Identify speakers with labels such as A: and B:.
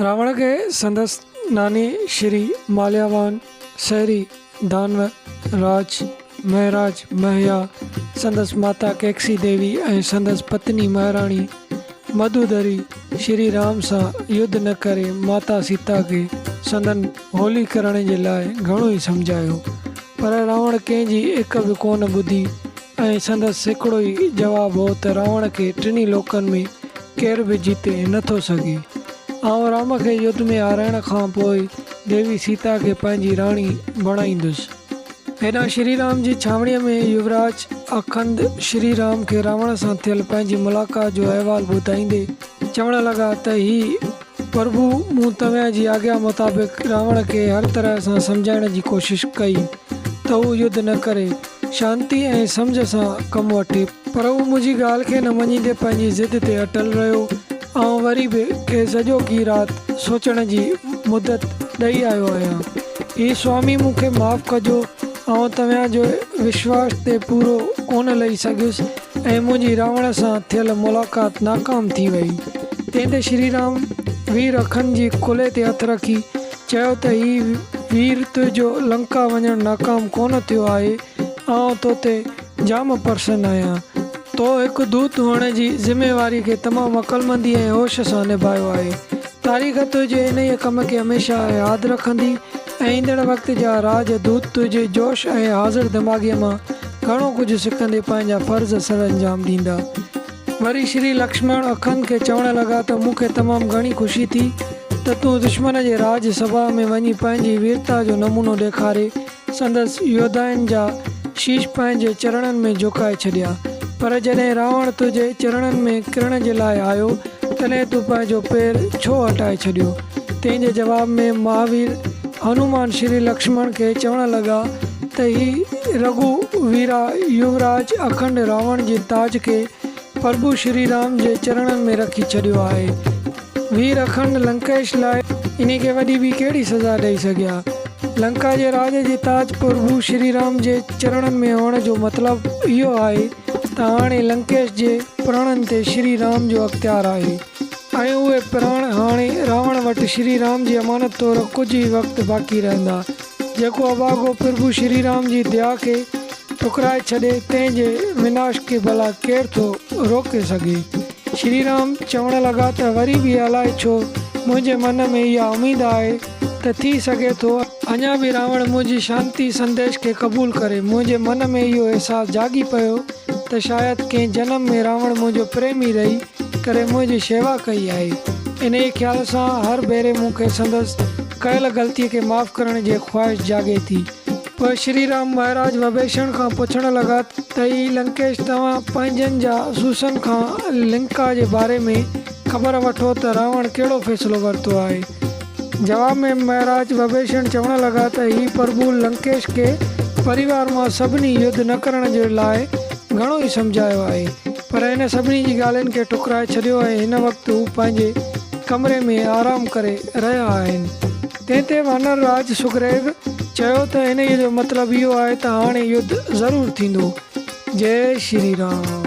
A: راوڻ کي سندس ناني شري مالياوان، سهري دانو راج، مهراج مهيا، سندس ماتا ڪيڪسي ديوي ۽ سندس پتني مهراڻي مڌودري شري رام سان يڌ نه ڪري ماتا سيتا کي سندن هولي ڪرڻ جي لاء گهڻو ئي سمجهايو پر راوڻ ڪنهن جي هڪ به ڪونه ٻڌي ۽ سندس هڪڙو ئي جواب هو ته راوڻ کي ٽنهي لوڪن ۾ ڪير به جيتي نه ٿو سگهي. آئون رام کي يڌ ۾ هارائڻ کان پوء ديوي سيتا کي پنهنجي راڻي بڻائيندس. هيڏانهن شري رام جي ڇانوڻيء ۾ يوراج اکند شري رام کي راوڻ سان ٿيل پنهنجي ملاقات جو احوال ٻڌائيندي چوڻ لڳا ته هي پرڀو مون توهان جي آگيا مطابق راوڻ کي هر طرح سان سمجهائڻ جي ڪوشش ڪئي ته هو يڌ نه ڪري، شانتي ۽ سمجهه سان ڪم وٺي، پر هو منهنجي ڳالهه کي نه مڃيندي پنهنجي ضد تي اٽل رهيو. آئون وري به کيس اڄوڪي رات سوچڻ جي مدت ڏئي آيو آهيان. هي سوامي مون کي معاف ڪجو، آئون توهان جي وشواس تي پورو ڪونه لهي سگهيس ۽ منهنجي راوڻ سان ٿيل ملاقات ناڪام ٿي وئي. تنهن تي شري رام وير اکن جي ڪلهي تي هٿ رکي چيو ته هي وير تنهنجو لنڪا وڃڻ ناڪام ڪونه ٿيو آهي، آئون تو تي جام پرسن آهيان. تو هڪ دوت هئڻ جي ذميواري کي تمام عقلمندي ۽ هوش سان نڀايو آهي. تاريخ تنهنجي انهيء ڪم کي هميشه ياد رکندي ۽ ايندڙ وقت جا راج دوت تنهنجي جوش ۽ حاضر دماغيء مان گهڻو ڪجهه سکندي پنهنجا فرض سرانجام ڏيندا. وري شري لڪشمڻ اکن کي چوڻ لڳا ته مون کي تمام گهڻي خوشي ٿي ته تون دشمن جي راڄ سڀا ۾ وڃي پنهنجي ويرتا جو نمونو ڏيکاري سندس يوڌائن جا شيش پنهنجي چرڻن ۾ جهڪائي ڇڏيا. پر جڏهن راوڻ تنهنجي چرڻن ۾ ڪرڻ جي لاء آيو تڏهن تون پنهنجو پير ڇو هٽائي ڇڏيو؟ تنهن جي جواب ۾ مهاوير هنومان شري لڪشمڻ کي چوڻ لڳا ته هي رگهو ويرا يوراج اکنڊ راوڻ جي تاج کي پرڀو شري رام جي چرڻن ۾ رکي ڇڏيو آهي. وير اکنڊ لنڪيش لاء انهي کي وڏي ٻي ڪهڙي سزا ڏئي سگهيا؟ لنڪا جي راڄ جي تاج پرڀو شري رام جي چرڻن ۾ هئڻ جو مطلب اهو آهي ته هاڻي لنڪيش جي پراڻن تي شري رام جو اختيار آهي. ۽ اهي پراڻ هاڻي راوڻ وٽ شري رام جي امانت طور ڪجهه ئي وقت باقي رهندا. جيڪو اڀاڳو پرڀو شري رام جي ديا کي ٺڪرائي ڇڏي، تنهن جي وناش کي ڀلا ڪير ٿو روڪي سگهي؟ شري رام چوڻ لڳا ته وري به الائي ڇو منهنجي من ۾ اها اميد آهي ته ٿي سگهي ٿو اڃا به راوڻ منهنجي شانتي سنديش کي قبول ڪري. منهنجي من ۾ اهو احساس جاڳي پيو ته شايد ڪنهن جنم ۾ راوڻ منهنجو پريمي رهي ڪري منهنجي شيوا ڪئي آهي. انهيء خيال سان هر ڀيري مون کي سندس ڪيل غلطيء کي معاف ڪرڻ جي خواهش جاڳي ٿي. پوء شري رام مهاراج وڀيشڻ کان پڇڻ لڳا ته اي لنڪيش توهان پنهنجن جا سوسن کان لنڪا جي باري ۾ خبر وٺو ته راوڻ ڪهڙو فيصلو ورتو آهي؟ جواب ۾ مهاراج وڀيشڻ چوڻ لڳا ته هي پرڀو لنڪيش کي پريوار مان سڀني يڌ نه ڪرڻ جي لاء گهڻو ئي سمجهايو آهي پر هن سڀني جي ڳالهين کي ٺڪرائي ڇڏيو ۽ هن وقت هو پنهنجي ڪمري ۾ آرام ڪري رهيا آهن. تنهن تي وانر راج سگريو چيو ته انهيء جو مطلب اهو آهي ته هاڻي يڌ ضرور ٿيندو. جئي شري رام.